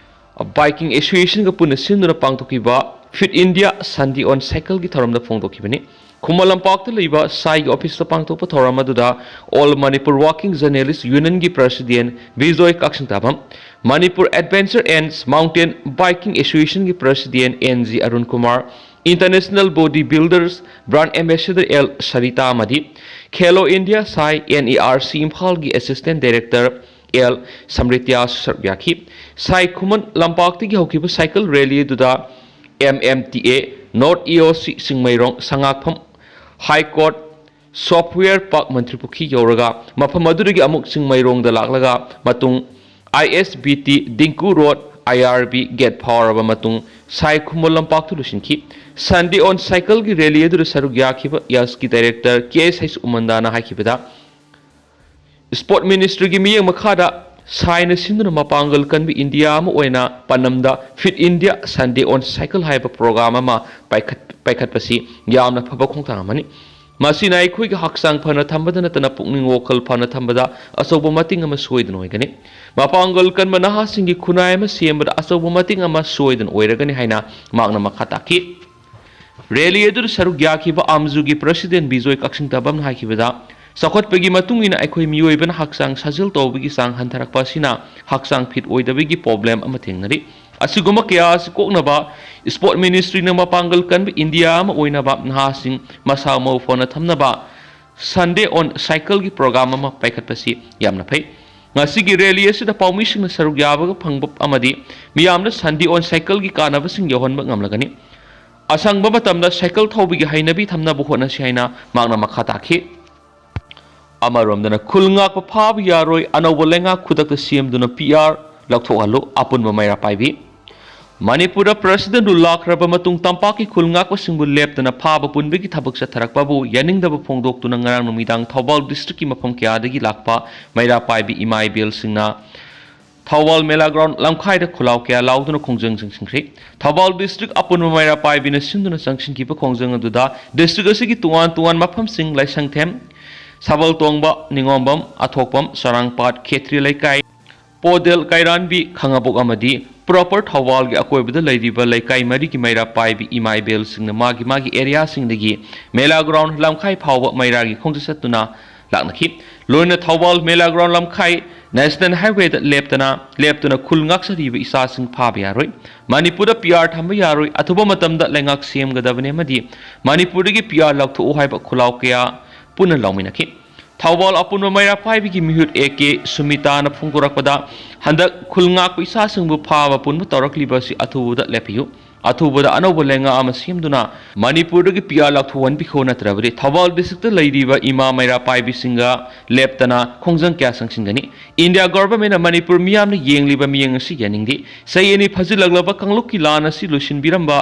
Biking Associationꯒ ꯄꯨꯟꯅ ꯁꯤꯟꯗꯨꯅ ꯄꯥꯡꯊꯣꯛꯈꯤꯕ Fit India Sunday on Cycleꯒꯤ ꯊꯧꯔꯝꯗ ꯐꯣꯡꯗꯣꯛꯈꯤꯕꯅꯤ꯫ ꯈꯨꯃꯟ ꯂꯝꯄꯥꯛꯇ ꯂꯩꯕ ꯁꯥꯏꯒꯤ ꯑꯣꯐꯤꯁꯇ ꯄꯥꯡꯊꯣꯛꯄ ꯊꯧꯔꯝ ꯑꯗꯨꯗ All Manipur Walking Journalist Unionꯒꯤ president Bijoy Kakchingtabam, Manipur Adventure and Mountain Biking Associationꯒꯤ president N G Arun Kumar, International Body Builders Brand Ambassador L Sarita ꯑꯃꯗꯤ ꯈꯦꯂꯣ ꯏꯟꯗꯤꯌꯥ ꯁꯥꯏ, NERC ꯏꯝꯐꯥꯜꯒꯤ Assistant Director ꯑꯦꯜ ꯁꯝꯔꯤꯇ꯭ꯌꯥꯁꯨ ꯁꯔꯨꯛ ꯌꯥꯈꯤ꯫ ꯁꯥꯏ ꯈꯨꯃꯟ ꯂꯝꯄꯥꯛꯇꯒꯤ ꯍꯧꯈꯤꯕ ꯁꯥꯏꯀꯜ ꯔꯦꯂꯤ ꯑꯗꯨꯗ MMTA, North EOC Chingmeirong, Sangakpham, High Court, Software Park, ꯃꯟꯇ꯭ꯔꯤꯄꯨꯈ꯭ꯔꯤ ꯌꯧꯔꯒ ꯃꯐꯝ ꯑꯗꯨꯗꯒꯤ ꯑꯃꯨꯛ ꯆꯤꯡꯃꯩꯔꯣꯡꯗ ꯂꯥꯛꯂꯒ ꯃꯇꯨꯡ ISBT, Dingku road, IRB gate ꯐꯥꯎꯔꯕ ꯃꯇꯨꯡ ꯁꯥꯏ ꯈꯨꯃꯟ ꯂꯝꯄꯥꯛꯇ ꯂꯣꯏꯁꯤꯟꯈꯤ꯫ Sunday on Cycle ꯒꯤ ꯔꯦꯂꯤ ꯑꯗꯨꯗ ꯁꯔꯨꯛ ꯌꯥꯈꯤꯕ ꯌꯥꯁꯀꯤ Director ꯀꯦ ꯑꯦꯁ ꯍꯩꯁ ꯎꯃꯟꯗꯥꯅ ꯍꯥꯏꯈꯤꯕꯗ, Sport Ministry ꯒꯤ ꯃꯤꯠꯌꯦꯡ ꯃꯈꯥꯗ ꯁꯥꯏꯅ ꯁꯤꯟꯗꯨꯅ ꯃꯄꯥꯡꯒꯜ ꯀꯟꯕ ꯏꯟꯗꯤꯌꯥ ꯑꯃ ꯑꯣꯏꯅ ꯄꯥꯟꯗꯝꯗ Fit India Sunday on Cycle ꯍꯥꯏꯕ program ꯑꯃ ꯄꯥꯏꯈꯠ-, ꯄꯥꯏꯈꯠꯄꯁꯤ ꯌꯥꯝꯅ ꯐꯕ ꯈꯣꯡꯊꯥꯡ ꯑꯃꯅꯤ꯫ ꯃꯁꯤꯅ ꯑꯩꯈꯣꯏꯒꯤ ꯍꯛꯆꯥꯡ ꯐꯅ ꯊꯝꯕꯗ ꯅꯠꯇꯅ ꯄꯨꯛꯅꯤꯡ ꯋꯥꯈꯜ ꯐꯅ ꯊꯝꯕꯗ ꯑꯆꯧꯕ ꯃꯇꯦꯡ ꯑꯃ ꯁꯣꯏꯗꯅ ꯑꯣꯏꯒꯅꯤ꯫ ꯃꯄꯥꯡꯒꯜ ꯀꯟꯕ ꯅꯍꯥꯁꯤꯡꯒꯤ ꯈꯨꯟꯅꯥꯏ ꯑꯃ ꯁꯦꯝꯕꯗ ꯑꯆꯧꯕ ꯃꯇꯦꯡ ꯑꯃ ꯁꯣꯏꯗꯅ ꯑꯣꯏꯔꯒꯅꯤ ꯍꯥꯏꯅ ꯃꯍꯥꯛꯅ ꯃꯈꯥ ꯇꯥꯈꯤ꯫ ꯔꯦꯂꯤ ꯑꯗꯨꯗ ꯁꯔꯨꯛ ꯌꯥꯈꯤꯕ ꯑꯥꯝꯖꯨꯒꯤ President ꯕꯤꯖꯣꯏ ꯀꯛꯆꯤꯡ ꯇꯥꯕꯝꯅ ꯍꯥꯏꯈꯤꯕꯗ, ꯆꯥꯎꯈꯠꯄꯒꯤ ꯃꯇꯨꯡ ꯏꯟꯅ ꯑꯩꯈꯣꯏ ꯃꯤꯑꯣꯏꯕꯅ ꯍꯛꯆꯥꯡ ꯁꯥꯖꯦꯜ ꯇꯧꯕꯒꯤ ꯆꯥꯡ ꯍꯟꯊꯔꯛꯄ ꯑꯁꯤꯅ ꯍꯛꯆꯥꯡ fit ꯑꯣꯏꯗꯕꯒꯤ problem ꯑꯃ ꯊꯦꯡꯅꯔꯤ꯫ ꯑꯁꯤꯒꯨꯝꯕ ꯀꯌꯥ ꯑꯁꯤ ꯀꯣꯛꯅꯕ Sport Ministry ꯅ ꯃꯄꯥꯡꯒꯜ ꯀꯟꯕ ꯏꯟꯗꯤꯌꯥ ꯑꯃ ꯑꯣꯏꯅꯕ ꯅꯍꯥꯁꯤꯡ ꯃꯁꯥ ꯃꯎ ꯐꯅ ꯊꯝꯅꯕ Sunday on Cycle ꯒꯤ program ꯑꯃ ꯄꯥꯏꯈꯠꯄꯁꯤ ꯌꯥꯝꯅ ꯐꯩ꯫ ꯉꯁꯤꯒꯤ ꯔꯦꯂꯤ ꯑꯁꯤꯗ ꯄꯥꯎꯃꯤꯁꯤꯡꯅ ꯁꯔꯨꯛ ꯌꯥꯕꯒ ꯐꯪꯕ ꯑꯃꯗꯤ ꯃꯤꯌꯥꯝꯗ Sunday on Cycle ꯒꯤ ꯀꯥꯟꯅꯕꯁꯤꯡ ꯌꯧꯍꯟꯕ ꯉꯝꯂꯒꯅꯤ꯫ ꯑꯁꯪꯕ ꯃꯇꯝꯗ ꯁꯥꯏꯀꯜ ꯊꯧꯕꯒꯤ ꯍꯩꯅꯕꯤ ꯊꯝꯅꯕ ꯍꯣꯠꯅꯁꯤ ꯍꯥꯏꯅ ꯃꯍꯥꯛꯅ ꯃꯈꯥ ꯇꯥꯈꯤ꯫ ꯑꯃꯔꯣꯝꯗꯅ ꯈꯨꯜ ꯉꯥꯛꯄ ꯐꯥꯕ ꯌꯥꯔꯣꯏ, ꯑꯅꯧꯕ ꯂꯩꯉꯥꯛ ꯈꯨꯗꯛꯇ ꯁꯦꯝꯗꯨꯅ PR ꯂꯧꯊꯣꯛꯍꯜꯂꯨ, ꯑꯄꯨꯟꯕ ꯃꯩꯔꯥ ꯄꯥꯏꯕꯤ꯫ ꯃꯅꯤꯄꯨꯔꯗ President Rule ꯂꯥꯛꯈ꯭ꯔꯕ ꯃꯇꯨꯡ ꯇꯝꯄꯥꯛꯀꯤ ꯈꯨꯜ ꯉꯥꯛꯄꯁꯤꯡꯕꯨ ꯂꯦꯞꯇꯅ ꯐꯥꯕ ꯄꯨꯟꯕꯒꯤ ꯊꯕꯛ ꯆꯠꯊꯔꯛꯄꯕꯨ ꯌꯥꯅꯤꯡꯗꯕ ꯐꯣꯡꯗꯣꯛꯇꯨꯅ ꯉꯔꯥꯡ ꯅꯨꯃꯤꯗꯥꯡ ꯊꯧꯕꯥꯜ district ꯀꯤ ꯃꯐꯝ ꯀꯌꯥꯗꯒꯤ ꯂꯥꯛꯄ ꯃꯩꯔꯥ ꯄꯥꯏꯕꯤ ꯏꯃꯥ ꯏꯕꯦꯜꯁꯤꯡꯅ ꯊꯧꯕꯥꯜ ꯃꯦꯂꯥ ground ꯂꯝꯈꯥꯏꯗ ꯈꯨꯂꯥꯎ ꯀꯌꯥ ꯂꯥꯎꯗꯨꯅ ꯈꯣꯡꯖꯪ ꯆꯪꯁꯤꯟꯈ꯭ꯔꯦ꯫ ꯊꯧꯕꯥꯜ district ꯑꯄꯨꯟꯕ ꯃꯩꯔꯥ ꯄꯥꯏꯕꯤꯅ ꯁꯤꯟꯗꯨꯅ ꯆꯪꯁꯤꯟꯈꯤꯕ ꯈꯣꯡꯖꯪ ꯑꯗꯨꯗ district ꯑꯁꯤꯒꯤ ꯇꯣꯉꯥꯟ ꯇꯣꯉꯥꯟ ꯃꯐꯝꯁꯤꯡ, ꯂꯥꯏꯁꯪꯊꯦꯝ, ꯁꯥꯕꯜꯇꯣꯡꯕ, ꯅꯤꯉꯣꯝꯕꯝ, ꯑꯊꯣꯛꯄꯝ, ꯆꯔꯥꯡꯄꯥꯠ, ꯈꯦꯇ꯭ꯔꯤ ꯂꯩꯀꯥꯏ, ꯄꯣꯗꯦꯜ, ꯀꯩꯔꯥꯟꯕꯤ, ꯈꯥꯉꯕꯣꯛ ꯑꯃꯗꯤ proper ꯊꯧꯕꯥꯜꯒꯤ ꯑꯀꯣꯏꯕꯗ ꯂꯩꯔꯤꯕ ꯂꯩꯀꯥꯏ ꯃꯔꯤꯒꯤ ꯃꯩꯔꯥ ꯄꯥꯏꯕꯤ ꯏꯃꯥ ꯏꯕꯦꯜꯁꯤꯡꯅ ꯃꯥꯒꯤ ꯃꯥꯒꯤ area ꯁꯤꯡꯗꯒꯤ ꯃꯦꯂꯥ ground ꯂꯝꯈꯥꯏ ꯐꯥꯎꯕ ꯃꯩꯔꯥꯒꯤ ꯈꯣꯡꯆꯠ ꯆꯠꯇꯨꯅ ꯂꯥꯛꯅꯈꯤ꯫ ꯂꯣꯏꯅ ꯊꯧꯕꯥꯜ ꯃꯦꯂꯥ ground ꯂꯝꯈꯥꯏ ꯅꯦꯁꯅꯦꯜ ꯍꯥꯏꯋꯦꯗ ꯂꯦꯞꯇꯅ ꯂꯦꯞꯇꯨꯅ ꯈꯨꯜ ꯉꯥꯛꯆꯔꯤꯕ ꯏꯆꯥꯁꯤꯡ ꯐꯥꯕ ꯌꯥꯔꯣꯏ꯫ ꯃꯅꯤꯄꯨꯔꯗ ꯄꯤ ꯑꯥꯔ ꯊꯝꯕ ꯌꯥꯔꯣꯏ꯫ ꯑꯊꯨꯕ ꯃꯇꯝꯗ ꯂꯩꯉꯥꯛ ꯁꯦꯝꯒꯗꯕꯅꯤ ꯑꯃꯗꯤ ꯃꯅꯤꯄꯨꯔꯗꯒꯤ ꯄꯤ ꯑꯥꯔ ꯂꯧꯊꯣꯛꯎ ꯍꯥꯏꯕ ꯈꯨꯜꯂꯥꯎ ꯀꯌꯥ ꯄꯨꯟꯅ ꯂꯥꯎꯃꯤꯟꯅꯈꯤ꯫ ꯊꯧꯕꯥꯜ ꯑꯄꯨꯟꯕ ꯃꯩꯔꯥ ꯄꯥꯏꯕꯤꯒꯤ ꯃꯤꯍꯨꯠ ꯑꯦ ꯀꯦ ꯁꯨꯃꯤꯇꯥꯅ ꯐꯣꯡꯗꯣꯔꯛꯄꯗ, ꯍꯟꯗꯛ ꯈꯨꯜ ꯉꯥꯛꯄ ꯏꯆꯥꯁꯤꯡꯕꯨ ꯐꯥꯕ ꯄꯨꯟꯕ ꯇꯧꯔꯛꯂꯤꯕ ꯑꯁꯤ ꯑꯊꯨꯕꯗ ꯂꯦꯞꯄꯤꯌꯨ꯫ ꯑꯊꯨꯕꯗ ꯑꯅꯧꯕ ꯂꯩꯉꯥꯛ ꯑꯃ ꯁꯦꯝꯗꯨꯅ ꯃꯅꯤꯄꯨꯔꯗꯒꯤ ꯄꯤ ꯑꯥꯔ ꯂꯧꯊꯣꯛꯍꯟꯕꯤꯈꯣ, ꯅꯠꯇ꯭ꯔꯕꯗꯤ ꯊꯧꯕꯥꯜ ꯗꯤꯁꯇ꯭ꯔꯤꯛꯇ ꯂꯩꯔꯤꯕ ꯏꯃꯥ ꯃꯩꯔꯥ ꯄꯥꯏꯕꯤꯁꯤꯡꯒ ꯂꯦꯞꯇꯅ ꯈꯣꯡꯖꯪ ꯀꯌꯥ ꯆꯪꯁꯤꯟꯒꯅꯤ꯫ ꯏꯟꯗꯤꯌꯥ ꯒꯣꯚꯔꯟꯃꯦꯟꯠꯅ ꯃꯅꯤꯄꯨꯔ ꯃꯤꯌꯥꯝꯅ ꯌꯦꯡꯂꯤꯕ ꯃꯤꯠꯌꯦꯡ ꯑꯁꯤ ꯌꯥꯅꯤꯡꯗꯦ꯫ ꯆꯍꯤ ꯑꯅꯤ ꯐꯥꯖꯤꯜꯂꯛꯂꯕ ꯀꯥꯡꯂꯨꯞꯀꯤ ꯂꯥꯟ ꯑꯁꯤ ꯂꯣꯏꯁꯤꯟꯕꯤꯔꯝꯕ,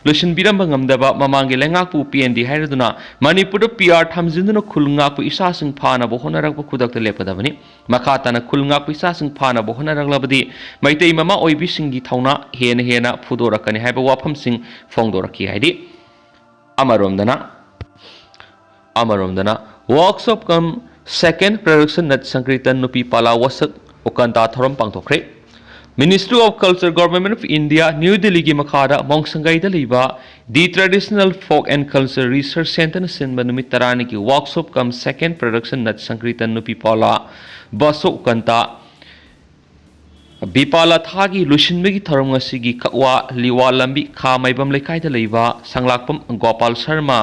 ꯂꯣꯏꯁꯤꯟꯕꯤꯔꯝꯕ ꯉꯝꯗꯕ ꯃꯃꯥꯡꯒꯤ ꯂꯩꯉꯥꯛꯄꯨ ꯄꯦꯟꯗꯦ ꯍꯥꯏꯔꯗꯨꯅ ꯃꯅꯤꯄꯨꯔꯗ ꯄꯤ ꯑꯥꯔ ꯊꯝꯖꯤꯟꯗꯨꯅ ꯈꯨꯜ ꯉꯥꯛꯄ ꯏꯆꯥꯁꯤꯡ ꯐꯥꯅꯕ ꯍꯣꯠꯅꯔꯛꯄ ꯈꯨꯗꯛꯇ ꯂꯦꯞꯀꯗꯕꯅꯤ꯫ ꯃꯈꯥ ꯇꯥꯅ ꯈꯨꯜ ꯉꯥꯛꯄ ꯏꯆꯥꯁꯤꯡ ꯐꯥꯅꯕ ꯍꯣꯠꯅꯔꯛꯂꯕꯗꯤ ꯃꯩꯇꯩ ꯃꯃꯥ ꯑꯣꯏꯕꯤꯁꯤꯡꯒꯤ ꯊꯧꯅꯥ ꯍꯦꯟꯅ ꯍꯦꯟꯅ ꯐꯨꯗꯣꯔꯛꯀꯅꯤ ꯍꯥꯏꯕ ꯋꯥꯐꯝꯁꯤꯡ ꯐꯣꯡꯗꯣꯔꯛꯈꯤ꯫ ꯍꯥꯏꯗꯤ ꯑꯃꯔꯣꯝꯗꯅ ꯑꯃꯔꯣꯝꯗꯅ Workshop cum Second Production Nat Sankirtan ꯅꯨꯄꯤ ꯄꯥꯂꯥ ꯋꯥꯁꯛ ꯎꯀꯟꯇꯥ ꯊꯧꯔꯝ ꯄꯥꯡꯊꯣꯛꯈ꯭ꯔꯦ꯫ Ministry of Culture, Government of India, new ꯗꯤꯜꯂꯤꯒꯤ ꯃꯈꯥꯗ ꯃꯣꯡꯁꯪꯒꯩꯗ ꯂꯩꯕ The Traditional Folk and Culture Research Centreꯅ ꯁꯤꯟꯕ ꯅꯨꯃꯤꯠ ꯇꯔꯥꯅꯤꯒꯤ Workshop cum Second Production Nat Sankirtan ꯅꯨꯄꯤ ꯄꯥꯂꯥ ꯕꯥꯁꯣꯛ ꯎꯀꯟꯇꯥ ꯕꯤꯄꯥꯂꯥ ꯊꯥꯒꯤ ꯂꯣꯏꯁꯤꯟꯕꯒꯤ ꯊꯧꯔꯝ ꯉꯁꯤꯒꯤ ꯀꯛꯋꯥ ꯂꯤꯋꯥ ꯂꯝꯕꯤ ꯈꯥ ꯃꯥꯏꯕꯝ ꯂꯩꯀꯥꯏꯗ ꯂꯩꯕ ꯁꯪꯂꯥꯛꯄꯝ ꯒꯣꯄꯥꯜ ꯁꯔꯃ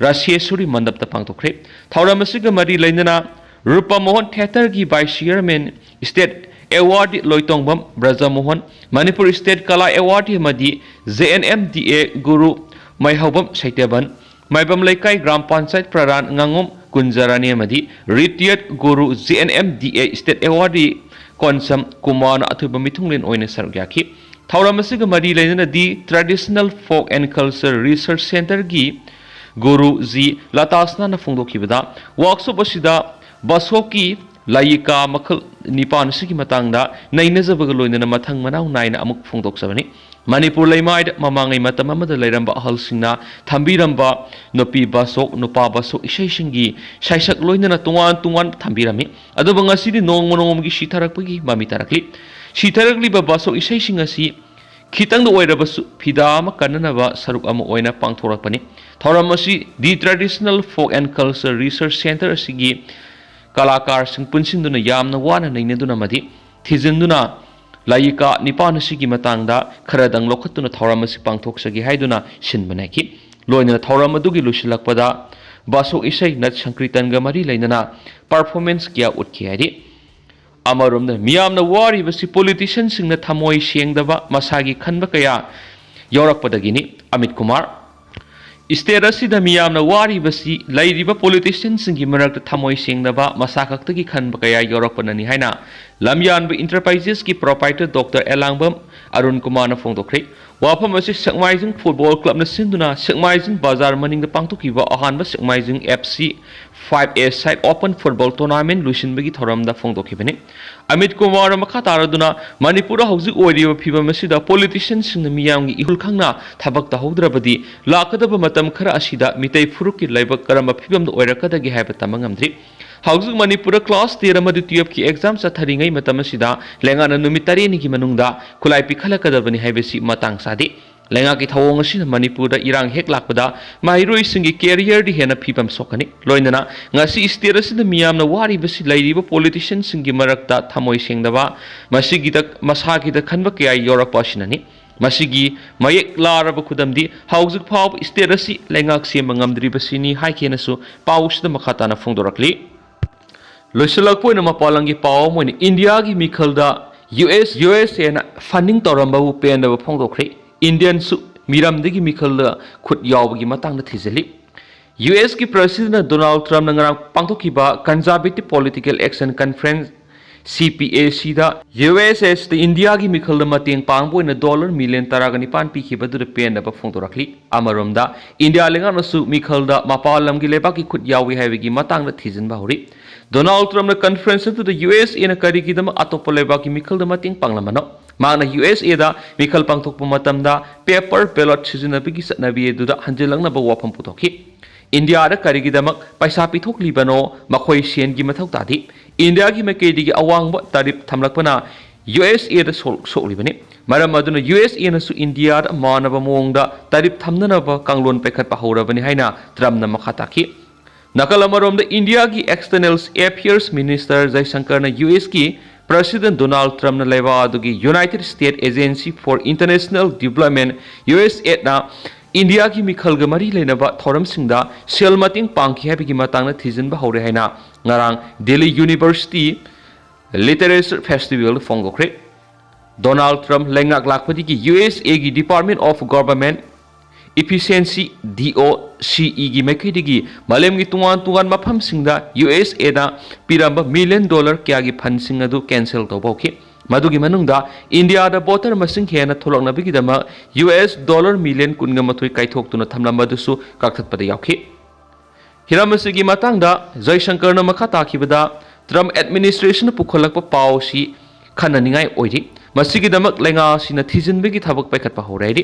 ꯔꯥꯁꯦꯁꯨꯔꯤ ꯃꯟꯗꯞꯇ ꯄꯥꯡꯊꯣꯛꯈ꯭ꯔꯦ꯫ ꯊꯧꯔꯝ ꯑꯁꯤꯒ ꯃꯔꯤ ꯂꯩꯅꯅ ꯔꯨꯄꯥ Mohan ꯊꯤꯌꯦꯇꯔꯒꯤ vice chairman, state award ꯂꯣꯏꯇꯣꯡꯕꯝ ꯕ꯭ꯔꯖꯃꯣꯍꯟ, ꯃꯅꯤꯄꯨꯔ state ꯀꯂꯥ award ꯑꯃꯗꯤ J N M D A ꯒꯨꯔꯨ ꯃꯩꯍꯧꯕꯝ ꯁꯩꯇꯦꯕꯟ, ꯃꯥꯏꯕꯝ ꯂꯩꯀꯥꯏ ꯒ꯭ꯔꯥꯝ ꯄꯟꯆꯥꯌꯠ ꯄ꯭ꯔꯙꯥꯟ ꯉꯥꯉꯣꯝ ꯀꯨꯟꯖꯔꯥꯅꯤ ꯑꯃꯗꯤ retired Guru J N M D A state award Konsam ꯀꯨꯃꯥꯔꯅ ꯑꯊꯣꯏꯕ ꯃꯤꯊꯨꯡꯂꯦꯟ ꯑꯣꯏꯅ ꯁꯔꯨꯛ ꯌꯥꯈꯤ꯫ ꯊꯧꯔꯝ ꯑꯁꯤꯒ ꯃꯔꯤ ꯂꯩꯅꯅ The Traditional Folk and Culture Research Centreꯒꯤ ꯒꯨꯔꯨ ꯖꯤ ꯂꯇꯥꯁꯅꯥꯅ ꯐꯣꯡꯗꯣꯛꯈꯤꯕꯗ, workshop ꯑꯁꯤꯗ ꯕꯥꯁꯣꯛꯀꯤ ꯂꯥꯏꯌꯤꯀꯥ ꯃꯈꯜ ꯅꯤꯄꯥꯟ ꯑꯁꯤꯒꯤ ꯃꯇꯥꯡꯗ ꯅꯩꯅꯖꯕꯒ ꯂꯣꯏꯅꯅ ꯃꯊꯪ ꯃꯅꯥꯎ ꯅꯥꯏꯅ ꯑꯃꯨꯛ ꯐꯣꯡꯗꯣꯛꯆꯕꯅꯤ꯫ ꯃꯅꯤꯄꯨꯔ ꯂꯩꯃꯥꯏꯗ ꯃꯃꯥꯡꯉꯩ ꯃꯇꯝ ꯑꯃꯗ ꯂꯩꯔꯝꯕ ꯑꯍꯜꯁꯤꯡꯅ ꯊꯝꯕꯤꯔꯝꯕ ꯅꯨꯄꯤ ꯕꯥꯁꯣꯛ, ꯅꯨꯄꯥ ꯕꯥꯁꯣꯛ ꯏꯁꯩꯁꯤꯡꯒꯤ ꯁꯩꯁꯛ ꯂꯣꯏꯅꯅ ꯇꯣꯉꯥꯟ ꯇꯣꯉꯥꯟ ꯊꯝꯕꯤꯔꯝꯃꯤ꯫ ꯑꯗꯨꯕꯨ ꯉꯁꯤꯗꯤ ꯅꯣꯡꯃ ꯅꯣꯡꯃꯒꯤ ꯁꯤꯊꯔꯛꯄꯒꯤ ꯃꯃꯤ ꯇꯥꯔꯛꯂꯤ꯫ ꯁꯤꯊꯔꯛꯂꯤꯕ ꯕꯥꯁꯣꯛ ꯏꯁꯩꯁꯤꯡ ꯑꯁꯤ ꯈꯤꯇꯪꯗ ꯑꯣꯏꯔꯕꯁꯨ ꯐꯤꯗꯥ ꯑꯃ ꯀꯟꯅꯅꯕ ꯁꯔꯨꯛ ꯑꯃ ꯑꯣꯏꯅ ꯄꯥꯡꯊꯣꯔꯛꯄꯅꯤ꯫ ꯊꯧꯔꯝ ꯑꯁꯤ The Traditional Folk and Culture Research Centre ꯑꯁꯤꯒꯤ ꯀꯂꯥꯀꯥꯔꯁꯤꯡ ꯄꯨꯟꯁꯤꯟꯗꯨꯅ ꯌꯥꯝꯅ ꯋꯥꯅ ꯅꯩꯅꯗꯨꯅ ꯑꯃꯗꯤ ꯊꯤꯖꯤꯟꯗꯨꯅ ꯂꯥꯏꯌꯤꯀꯥ ꯅꯤꯄꯥꯟ ꯑꯁꯤꯒꯤ ꯃꯇꯥꯡꯗ ꯈꯔꯗꯪ ꯂꯧꯈꯠꯇꯨꯅ ꯊꯧꯔꯝ ꯑꯁꯤ ꯄꯥꯡꯊꯣꯛꯆꯒꯦ ꯍꯥꯏꯗꯨꯅ ꯁꯤꯟꯕ ꯅꯥꯏꯈꯤ꯫ ꯂꯣꯏꯅꯅ ꯊꯧꯔꯝ ꯑꯗꯨꯒꯤ ꯂꯣꯏꯁꯤꯜꯂꯛꯄꯗ ꯕꯥꯁꯣꯛ ꯏꯁꯩ, ꯅꯠ ꯁꯪꯀ꯭ꯔꯤꯇꯟꯒ ꯃꯔꯤ ꯂꯩꯅꯅ performance ꯀꯌꯥ ꯎꯠꯈꯤ ꯍꯥꯏꯔꯤ꯫ ꯑꯃꯔꯣꯝꯗ ꯃꯤꯌꯥꯝꯅ ꯋꯥꯔꯤꯕꯁꯤ ꯄꯣꯂꯤꯇꯤꯁꯤꯌꯟꯁꯤꯡꯅ ꯊꯃꯣꯏ ꯁꯦꯡꯗꯕ, ꯃꯁꯥꯒꯤ ꯈꯟꯕ ꯀꯌꯥ ꯌꯥꯎꯔꯛꯄꯗꯒꯤꯅꯤ꯫ ꯑꯃꯤꯠ ꯀꯨꯃꯥꯔ, ꯁ꯭ꯇꯦꯠ ꯑꯁꯤꯗ ꯃꯤꯌꯥꯝꯅ ꯋꯥꯔꯤꯕꯁꯤ ꯂꯩꯔꯤꯕ ꯄꯣꯂꯤꯇꯤꯁꯤꯌꯟꯁꯤꯡꯒꯤ ꯃꯔꯛꯇ ꯊꯃꯣꯏ ꯁꯦꯡꯗꯕ, ꯃꯁꯥ ꯈꯛꯇꯒꯤ ꯈꯟꯕ ꯀꯌꯥ ꯌꯥꯎꯔꯛꯄꯅꯅꯤ ꯍꯥꯏꯅ ꯂꯝꯌꯥꯟꯕ ꯏꯟꯇꯔꯄ꯭ꯔꯥꯏꯖꯦꯁꯀꯤ ꯄ꯭ꯔꯣꯄꯥꯏꯇꯔ ꯗꯣꯛꯇꯔ ꯑꯦꯂꯥꯡꯕꯝ ꯑꯔꯨꯟ ꯀꯨꯃꯥꯔꯅ ꯐꯣꯡꯗꯣꯛꯈ꯭ꯔꯦ꯫ ꯋꯥꯐꯝ ꯑꯁꯤ ꯁꯦꯛꯃꯥꯏꯖꯤꯡ ꯐꯨꯠꯕꯣꯜ ꯀ꯭ꯂꯕꯅ ꯁꯤꯟꯗꯨꯅ ꯁꯦꯛꯃꯥꯏꯖꯤꯡ ꯕꯖꯥꯔ ꯃꯅꯤꯡꯗ ꯄꯥꯡꯊꯣꯛꯈꯤꯕ ꯑꯍꯥꯟꯕ ꯁꯦꯛꯃꯥꯏꯖꯤꯡ F C five A side open football tournament ꯂꯣꯏꯁꯤꯟꯕꯒꯤ ꯊꯧꯔꯝꯗ ꯐꯣꯡꯗꯣꯛꯈꯤꯕꯅꯤ꯫ ꯑꯃꯤꯠ ꯀꯨꯃꯥꯔꯅ ꯃꯈꯥ ꯇꯥꯔꯗꯨꯅ ꯃꯅꯤꯄꯨꯔꯗ ꯍꯧꯖꯤꯛ ꯑꯣꯏꯔꯤꯕ ꯐꯤꯕꯝ ꯑꯁꯤꯗ ꯄꯣꯂꯤꯇꯤꯁꯤꯌꯟꯁꯤꯡꯅ ꯃꯤꯌꯥꯝꯒꯤ ꯏꯍꯨꯜ ꯈꯪꯅ ꯊꯕꯛ ꯇꯧꯍꯧꯗ꯭ꯔꯕꯗꯤ ꯂꯥꯛꯀꯗꯕ ꯃꯇꯝ ꯈꯔ ꯑꯁꯤꯗ ꯃꯤꯇꯩ ꯐꯨꯔꯨꯞꯀꯤ ꯂꯥꯏꯕꯛ ꯀꯔꯝꯕ ꯐꯤꯕꯝꯗ ꯑꯣꯏꯔꯛꯀꯗꯒꯦ ꯍꯥꯏꯕ ꯇꯝꯕ ꯉꯝꯗ꯭ꯔꯤ꯫ ꯍꯧꯖꯤꯛ ꯃꯅꯤꯄꯨꯔꯗ class ten ꯑꯃꯗꯤ twelve ꯀꯤ exam ꯆꯠꯊꯔꯤꯉꯩ ꯃꯇꯝ ꯑꯁꯤꯗ ꯂꯩꯉꯥꯛꯅ ꯅꯨꯃꯤꯠ ꯇꯔꯦꯠꯅꯤꯒꯤ ꯃꯅꯨꯡꯗ ꯈꯨꯠꯂꯥꯏ ꯄꯤꯈꯠꯂꯛꯀꯗꯕꯅꯤ ꯍꯥꯏꯕꯁꯤ ꯃꯇꯥꯡ ꯆꯥꯗꯦ꯫ ꯂꯩꯉꯥꯛꯀꯤ ꯊꯧꯑꯣꯡ ꯑꯁꯤꯅ ꯃꯅꯤꯄꯨꯔꯗ ꯏꯔꯥꯡ ꯍꯦꯛ ꯂꯥꯛꯄꯗ ꯃꯍꯩꯔꯣꯏꯁꯤꯡꯒꯤ career ꯗꯤ ꯍꯦꯟꯅ ꯐꯤꯕꯝ ꯁꯣꯛꯀꯅꯤ꯫ ꯂꯣꯏꯅꯅ ꯉꯁꯤ state ꯑꯁꯤꯗ ꯃꯤꯌꯥꯝꯅ ꯋꯥꯔꯤꯕꯁꯤ ꯂꯩꯔꯤꯕ politician ꯁꯤꯡꯒꯤ ꯃꯔꯛꯇ ꯊꯃꯣꯏ ꯁꯦꯡꯗꯕ, ꯃꯁꯤꯒꯤꯗ ꯃꯁꯥꯒꯤꯗ ꯈꯟꯕ ꯀꯌꯥ ꯌꯥꯎꯔꯛꯄ ꯑꯁꯤꯅꯅꯤ꯫ ꯃꯁꯤꯒꯤ ꯃꯌꯦꯛ ꯂꯥꯔꯕ ꯈꯨꯗꯝꯗꯤ ꯍꯧꯖꯤꯛ ꯐꯥꯎꯕ state ꯑꯁꯤ ꯂꯩꯉꯥꯛ ꯁꯦꯝꯕ ꯉꯝꯗ꯭ꯔꯤꯕꯁꯤꯅꯤ ꯍꯥꯏꯈꯤꯅꯁꯨ ꯄꯥꯎꯁꯤꯗ ꯃꯈꯥ ꯇꯥꯅ ꯐꯣꯡꯗꯣꯔꯛꯂꯤ꯫ ꯂꯣꯏꯁꯤꯜꯂꯛꯄ ꯑꯣꯏꯅ ꯃꯄꯥꯟ ꯂꯝꯒꯤ ꯄꯥꯎ ꯑꯃ ꯑꯣꯏꯅ ꯏꯟꯗꯤꯌꯥꯒꯤ ꯃꯤꯈꯜꯗ U S, U S A ꯅ funding ꯇꯧꯔꯝꯕꯕꯨ ꯄꯦꯟꯗꯕ ꯐꯣꯡꯗꯣꯛꯈ꯭ꯔꯦ꯫ Indian ꯁꯨ ꯃꯤꯔꯝꯗꯒꯤ ꯃꯤꯈꯜꯗ ꯈꯨꯠ ꯌꯥꯎꯕꯒꯤ ꯃꯇꯥꯡꯗ ꯊꯤꯖꯤꯜꯂꯤ꯫ U S ꯀꯤ President ꯗꯣꯅꯥꯜꯗ ꯇ꯭ꯔꯝꯞꯅ ꯉꯔꯥꯡ ꯄꯥꯡꯊꯣꯛꯈꯤꯕ Conservative Political Action Conference, C P A C the U S A ꯁꯤꯗ ꯏꯟꯗꯤꯌꯥꯒꯤ ꯃꯤꯈꯜꯗ ꯃꯇꯦꯡ ꯄꯥꯡꯕ ꯑꯣꯏꯅ dollar million ꯇꯔꯥꯒ ꯅꯤꯄꯥꯟ ꯄꯤꯈꯤꯕꯗꯨꯗ ꯄꯦꯟꯗꯕ ꯐꯣꯡꯗꯣꯔꯛꯂꯤ꯫ ꯑꯃꯔꯣꯝꯗ ꯏꯟꯗꯤꯌꯥ ꯂꯩꯉꯥꯛꯅꯁꯨ ꯃꯤꯈꯜꯗ ꯃꯄꯥꯟ ꯂꯝꯒꯤ ꯂꯩꯕꯥꯛꯀꯤ ꯈꯨꯠ ꯌꯥꯎꯏ ꯍꯥꯏꯕꯒꯤ ꯃꯇꯥꯡꯗ ꯊꯤꯖꯤꯟꯕ ꯍꯧꯔꯤ꯫ ꯗꯣꯅꯥꯜꯗ ꯇ꯭ꯔꯝꯞꯅ conference ꯑꯗꯨꯗ U S A ꯅ ꯀꯔꯤꯒꯤꯗꯃꯛ ꯑꯇꯣꯞꯄ ꯂꯩꯕꯥꯛꯀꯤ ꯃꯤꯈꯜꯗ ꯃꯇꯦꯡ ꯄꯥꯡꯂꯝꯕꯅꯣ? ꯃꯍꯥꯛꯅ U S A ꯗ ꯃꯤꯈꯜ ꯄꯥꯡꯊꯣꯛꯄ ꯃꯇꯝꯗ paper ballot ꯁꯤꯖꯤꯟꯅꯕꯒꯤ ꯆꯠꯅꯕꯤ ꯑꯗꯨꯗ ꯍꯟꯖꯤꯜꯂꯛꯅꯕ ꯋꯥꯐꯝ ꯄꯨꯊꯣꯛꯈꯤ꯫ ꯏꯟꯗꯤꯌꯥꯗ ꯀꯔꯤꯒꯤꯗꯃꯛ ꯄꯩꯁꯥ ꯄꯤꯊꯣꯛꯂꯤꯕꯅꯣ? ꯃꯈꯣꯏ ꯁꯦꯟꯒꯤ ꯃꯊꯧ ꯇꯥꯗꯦ꯫ ꯏꯟꯗꯤꯌꯥꯒꯤ ꯃꯥꯏꯀꯩꯗꯒꯤ ꯑꯋꯥꯡꯕ tariff ꯊꯝꯂꯛꯄꯅ U S A ꯗ ꯁꯣꯛ-, ꯁꯣꯛꯂꯤꯕꯅꯤ꯫ ꯃꯔꯝ ꯑꯗꯨꯅ U S A ꯅꯁꯨ ꯏꯟꯗꯤꯌꯥꯗ ꯃꯥꯟꯅꯕ ꯃꯑꯣꯡꯗ tariff ꯊꯝꯅꯅꯕ ꯀꯥꯡꯂꯣꯟ ꯄꯥꯏꯈꯠꯄ ꯍꯧꯔꯕꯅꯤ ꯍꯥꯏꯅ ꯇ꯭ꯔꯝꯞꯅ ꯃꯈꯥ ꯇꯥꯈꯤ꯫ ꯅꯥꯀꯜ ꯑꯃꯔꯣꯝꯗ, ꯏꯟꯗꯤꯌꯥꯒꯤ External Affairs Minister ꯖꯌꯁꯪꯀꯔꯅ ꯌꯨ ꯑꯦꯁꯀꯤ President Donald Trumpꯅ ꯂꯩꯕꯥꯛ ꯑꯗꯨꯒꯤ United States Agency for International Development, U S ꯑꯦꯗꯅ ꯏꯟꯗꯤꯌꯥꯒꯤ ꯃꯤꯈꯜꯒ ꯃꯔꯤ ꯂꯩꯅꯕ ꯊꯧꯔꯝꯁꯤꯡꯗ ꯁꯦꯜ ꯃꯇꯦꯡ ꯄꯥꯡꯈꯤ ꯍꯥꯏꯕꯒꯤ ꯃꯇꯥꯡꯗ ꯊꯤꯖꯤꯟꯕ ꯍꯧꯔꯦ ꯍꯥꯏꯅ ꯉꯔꯥꯡ ꯗꯦꯜꯂꯤ University Literature Festivalꯗ ꯐꯣꯡꯗꯣꯛꯈ꯭ꯔꯦ꯫ ꯗꯣꯅꯥꯜꯗ ꯇ꯭ꯔꯝꯞ ꯂꯩꯉꯥꯛ ꯂꯥꯛꯄꯗꯒꯤ ꯌꯨ ꯑꯦꯁ ꯑꯦꯒꯤ Department of Government Efficiency, ꯗꯤ ꯑꯣ ꯁꯤ ꯏꯒꯤ ꯃꯥꯏꯀꯩꯗꯒꯤ ꯃꯥꯂꯦꯝꯒꯤ ꯇꯣꯉꯥꯟ ꯇꯣꯉꯥꯟꯕ ꯃꯐꯝꯁꯤꯡꯗ ꯌꯨ ꯑꯦꯁ ꯑꯦꯗ ꯄꯤꯔꯝꯕ ꯃꯤꯂꯤꯌꯟ ꯗꯣꯂꯔ ꯀꯌꯥꯒꯤ ꯐꯟꯁꯤꯡ ꯑꯗꯨ ꯀꯦꯟꯁꯦꯜ ꯇꯧꯕ ꯍꯧꯈꯤ꯫ ꯃꯗꯨꯒꯤ ꯃꯅꯨꯡꯗ ꯏꯟꯗꯤꯌꯥꯗ ꯚꯣꯇꯔ ꯃꯁꯤꯡ ꯍꯦꯟꯅ ꯊꯣꯛꯂꯛꯅꯕꯒꯤꯗꯃꯛ ꯌꯨ ꯑꯦꯁ ꯗꯣꯂꯔ ꯃꯤꯂꯤꯌꯟ ꯀꯨꯟꯒ ꯃꯥꯊꯣꯏ ꯀꯥꯏꯊꯣꯛꯇꯨꯅ ꯊꯝꯂꯝꯕ ꯑꯗꯨꯁꯨ ꯀꯛꯊꯠꯄꯗ ꯌꯥꯎꯈꯤ꯫ ꯍꯤꯔꯝ ꯑꯁꯤꯒꯤ ꯃꯇꯥꯡꯗ ꯖꯌꯁꯪꯀꯔꯅ ꯃꯈꯥ ꯇꯥꯈꯤꯕꯗ, ꯇ꯭ꯔꯝꯞ administrationꯅ ꯄꯨꯈꯠꯂꯛꯄ ꯄꯥꯎ ꯑꯁꯤ ꯈꯟꯅꯅꯤꯡꯉꯥꯏ ꯑꯣꯏꯔꯤ꯫ ꯃꯁꯤꯒꯤꯗꯃꯛ ꯂꯩꯉꯥꯛ ꯑꯁꯤꯅ ꯊꯤꯖꯤꯟꯕꯒꯤ ꯊꯕꯛ ꯄꯥꯏꯈꯠꯄ ꯍꯧꯔꯦ ꯍꯥꯏꯔꯤ꯫